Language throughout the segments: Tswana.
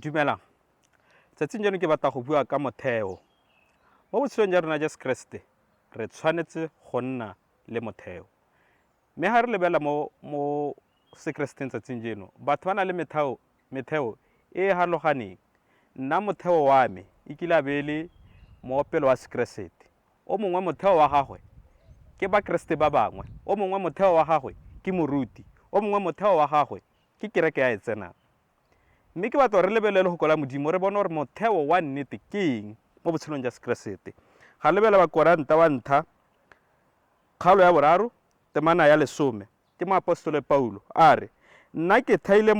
Dumelang. Tsatsing jeno ke batla go bua ka motheo. Mo botshelong jwa rona jwa Sekeresete re tshwanetse go nna le motheo. Mme ga re lebelela mo mo Sekereseteng tsatsing jeno, batho ba na le metheo metheo e e harologaneng. Nna motheo wa me e kile a be e le moopelo wa Sekeresete. O mongwe motheo wa gagwe ke Bakeresete ba bangwe. O mongwe motheo wa gagwe ke moruti. O mongwe motheo wa gagwe ke kereke ya e tsenang. Mme ke batla gore re lebelele lefoko la Modimo re bone gore motheo wa nnete ke eng mo botshelong jwa Sekeresete. Ga lebela Bakoranta wa ntlha kgaolo ya boraro temana ya lesome ke moapostole Paulo a re, Nna ke thaile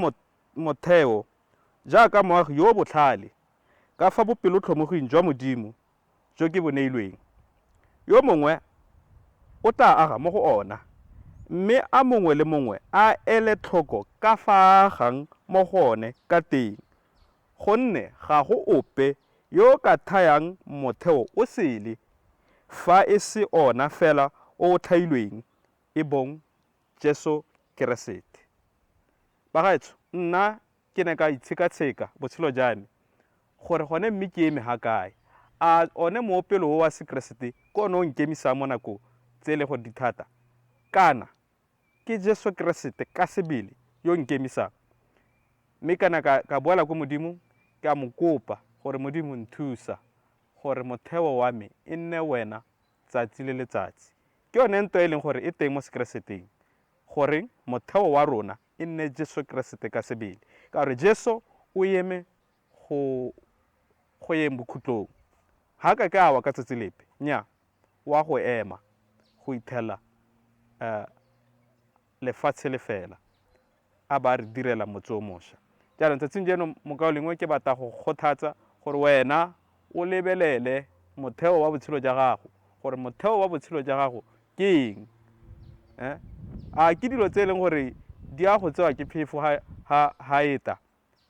motheo jaaka moagi yo o botlhale ka fa bopelotlhomoging jwa Modimo jo ke bo neilweng. Yo mongwe o tla aga mo go ona, mme a mongwe le mongwe a ele tlhoko ka fa a agang mo go one ka teng, gonne ga go ope yo o ka thayang motheo o sele, fa e se ona fela o o thailweng, e bong Jesu Keresete. Bagaetsho, nna ke ne ka itshekatsheka botshelo jwa me gore gone mme ke eme ga kae. A one moopelo o wa Sekeresete ke one o nkemisang mo nako tse e leng gore di thata, kana ke Jesu Keresete ka sebele yo nkemisang? Mme kana ka, ka boela ko Modimong, ke a mo kopa gore Modimo nthusa gore motheo wa me e nne wena tsatsi le letsatsi. Ke yone ntwa e leng gore e teng mo Sekereseteng, goreng motheo wa rona e nne Jesu Keresete ka sebele, ka gore Jesu o eme go go yeng bokhutlong. Ga a ka ke a wa ka tsatsi lepe, nya wa go ema go ithela uh, lefatshe le fela a ba re direla motse o mošwa. Jaanong tsatsing jeno mokaulengwe ke batla go kgothatsa gore wena o lebelele motheo wa botshelo jwa gago gore motheo wa botshelo jwa gago ke eng. Eh? A ke dilo tse e leng gore di a go tsewa ke phefo ha, ha, ha e tla,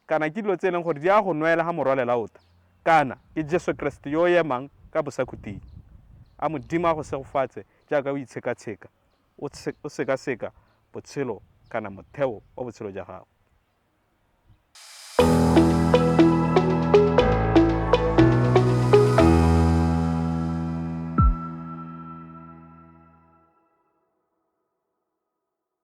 kana ke dilo tse e leng gore di a go nwela ha morwalela o tla, kana ke Jesu Keresete yo o emang ka bosakhutleng. A Modimo a go segofatse jaaka o itshekatsheka, o sekaseka botshelo kana motheo wa botshelo jwa gago.